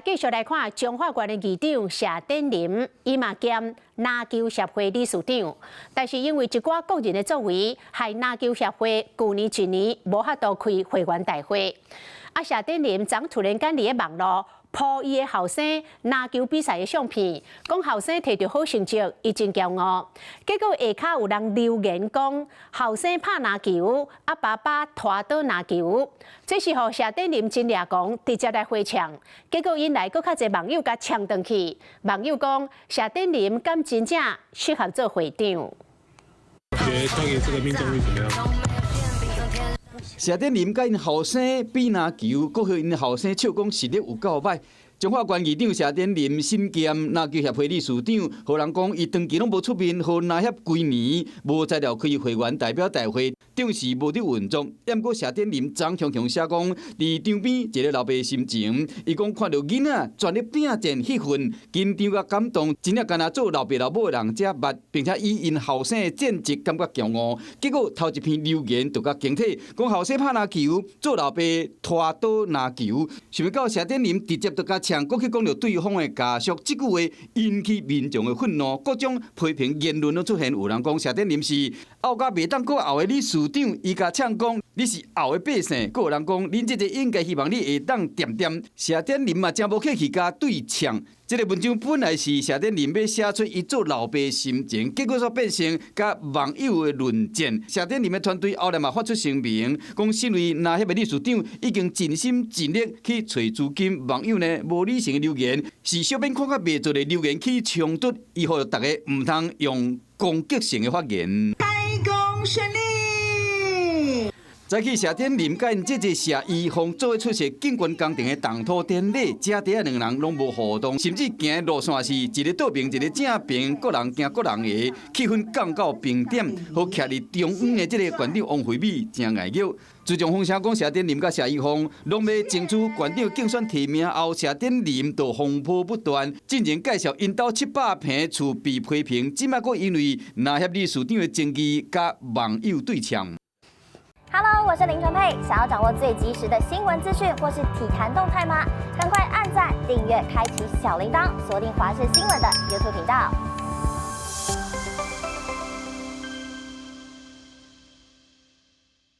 繼續來看彰化縣的議長謝典林，伊嘛兼籃球協會理事長，但是因為一寡個人的作為，害籃球協會舊年一年無法度開會員大會。啊，謝典林昨突然間佇咧網路 po 伊的後生籃球比賽的相片，講後生摕著好成績，伊真驕傲。結果下跤有人留言講後生拍籃球，啊爸爸拖倒籃球，這時候謝典林真掠狂，直接來回嗆，結果引來閣較濟網友共嗆轉去。網友講謝典林敢真正適合做會長？覺得到底這個命中率怎麼樣？謝典林佮𪜶後生比籃球，閣予𪜶後生笑講實力有夠䆀。彰化縣議長謝典林身兼籃球協會理事長，予人講伊長期攏無出面，予籃協規年無才調開會員代表大會，等於是無佇運作。毋過謝典林昨雄雄寫講，佇場邊一个老爸心情，伊講看著囡仔全力拼戰彼份緊張佮感動，真正敢若做老爸老母的人才捌，並且以𪜶後生的戰績感覺驕傲。結果頭一篇留言就共驚體，講後生拍籃球，做老爸拖倒籃球，想袂到謝典林直接就共嗆，閣去講著對方的家屬，這句話引起民眾的憤怒，各種批評言論攏出現。有人講謝典林是漚甲袂當閣漚的理事長，伊共嗆講你是漚的百姓，閣有人講恁這个應該希望你會當恬恬。謝典林嘛誠無客氣，共對嗆。這个文章本來是謝典林欲寫出伊做老爸心情，結果煞變成佮網友的論戰。謝典林的團隊後來嘛發出聲明，講身為籃協的理事長，已經盡心盡力去揣資金，網友呢無理性的留言，是小編看較袂做的留言起衝突，伊呼籲大家毋通用攻擊性的發言。開工順利。早起謝典林佮𪜶姐姐謝依鳳做伙出席建軍工程的動土典禮，姐弟仔兩人攏無互動，甚至行的路線是一个倒爿，一个正爿，各人行各人的，氣氛降到冰點，予徛佇中央的這个縣長王惠美誠礙搲。自從風聲講謝典林佮謝依鳳攏欲爭取縣長競選提名後，謝典林就風波不斷。進前介紹𪜶兜700坪厝被批評，這擺閣因為籃協理事長的爭議，佮網友對嗆。 Hello，我是林純佩。想要掌握最及時的新聞資訊或是體壇動態嗎？趕快按讚、訂閱、開啟小鈴鐺，鎖定華視新聞的 YouTube 頻道。